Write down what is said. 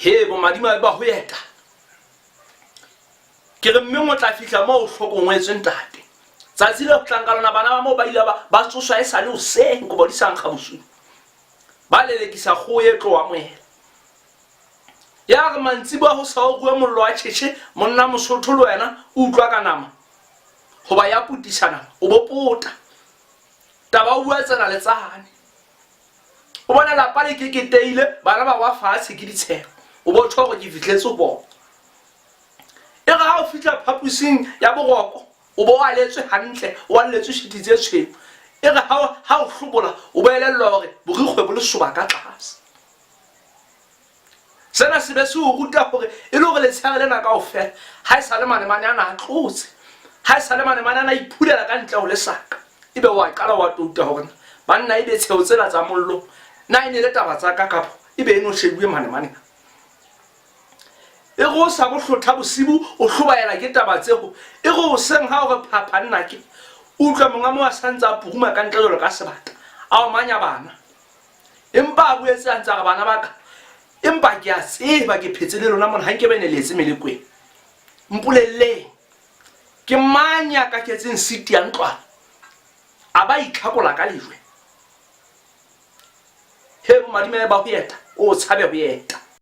He bomadimabe ba ho eta. Ke re mmeng o tla fihla moo o hlokongwetswe ntate. Tsatsi le tlang ka lona bana ba moo ba ile ba ba tsoswa e sale hoseng kobo di sa nkga bosiu. Ba lelekisa kgoho e tlo amohela. Ya re mantsiboa ho sa oruwe mollo wa tjhetjhe monna Mosotho le wena o utlwa ka nama hoba ya putisa nama o bo pota. Taba o bua tsena le tsane. O bona lapa le keketeile bana ba wa fatshe ke ditsheho. O bo tjho hore ke fihletse ho bona. E re ha o fihla phaposing ya boroko o bo aletswe hantle o alletswe shiti tse tshweu. E re ha o hlobola o bo elellwa hore borikgwe bo lesoba ka tlase. Sena se be se o ruta hore e le hore letshehare lena kaofela ha e sa le manemane ana a tlotse, ha e sa le manemane ana a iphulela ka ntle ho lesaka, ebe o a qala o a touta hore na banna ebe tsheho tsena tsa mollo na e ne le taba tsa ka kapo ebe e no shebuwe manemane a. E re o sa bo hlotha bosibu o hlobaela ke taba tseo, e re hoseng ha o re phapha nnake, o utlwa monga moo a sa ntse a puruma ka ntle jwalo ka sebata, a omanya bana. Empa a boetse a ntse a re, Bana ba ka, empa ke a tseba ke phetse le lona mona, ha nke be ne le etse melekoeng. Mpolelleng, ke mang ya kaketseng siti ya ntlwana, a ba itlhakola ka lejwe? He, bomadimabe ba ho eta, o tshabe ho eta.